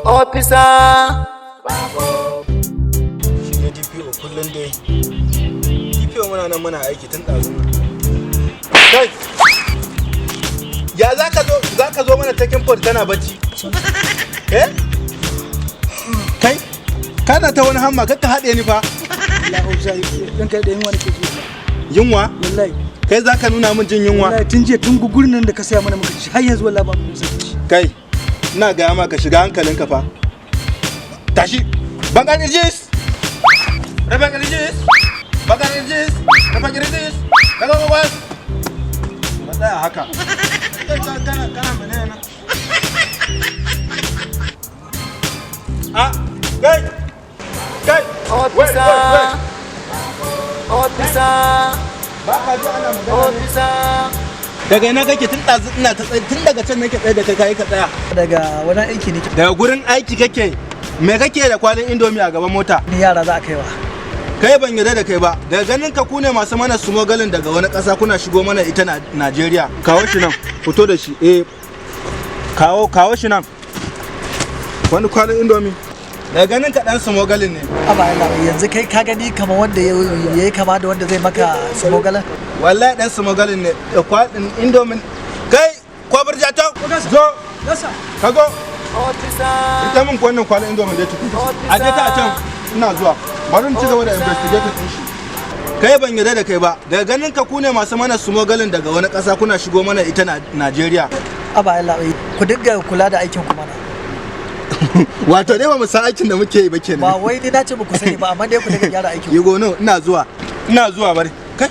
Officer. Shi ne DPO kullum dai. DPO, muna nan muna aiki tun ɗazu. Kai! Ya za ka zo mana taking port kana bacci? Eh? Kai? Kana ta wani hamma, kar ka haɗe ni fa. Wallahi officer, dan kai da yunwa nake ji. Yunwa? Wallahi. Kai za ka nuna min jin yunwa? Wallahi tun jiya, tun gugurin nan da ka saya mana muka ci, har yanzu wallahi ba mu saki ci. Kai, ina gaya ma ka shiga hankalinka fa. Tashi! Bangan Idris! Rafa Idris! Bangan Idris! Rafa Idris! Daga gwagwas! Ka tsaya haka. Kai kana menene nan? Ah, kai! Kai! Wait, wait, wait! Officer. Ba ka ji ana magana ne? Officer. Daga ina kake tun ɗazu? Ina ta tsaye tun daga can nake tsaye da kai, kai ka tsaya. Daga wani aiki nake. Daga gurin aiki kake? Me kake da kwalin Indomie a gaban mota? Ni yara za a kaiwa. Kai, ban yarda da kai ba. Daga ganin ka, ku ne masu mana smuggling daga wani ƙasa kuna shigo mana ita na Najeriya. Kawo shi nan, fito da shi. Eh, kawo, kawo shi nan. Wani kwalin Indomie. Daga ganin ka dan smuggling ne. Aba Allah, yanzu kai ka gani kamar wanda ya yi kama da wanda zai maka smuggling? Wallahi dan smuggling ne da kwalin Indomie. Kai, kwabar jata, zo. Yasa. Ka go. Officer. Ita min wannan kwalin Indomie dai tukun. A je ta a can, ina zuwa. Bari in ci gaba da investigation din shi. Kai, ban yarda da kai ba. Daga ganin ka, ku ne masu mana smuggling daga wani ƙasa kuna shigo mana ita na Najeriya. Aba Allah, ku dinga kula da aikin ku mana. Wato dai ba mu san aikin da muke yi ba kenan. Ba wai ni na ce ba ku sani ba, amma dai ku dinga gyara aikin ku. Yi gono, ina zuwa. Ina zuwa, bari. Kai.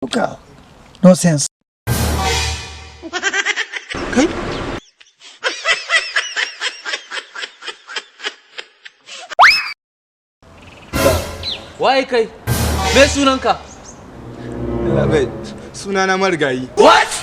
Duka no sense. Kai. Waye kai? Me sunanka? Allah bai, sunana Marigayi. What?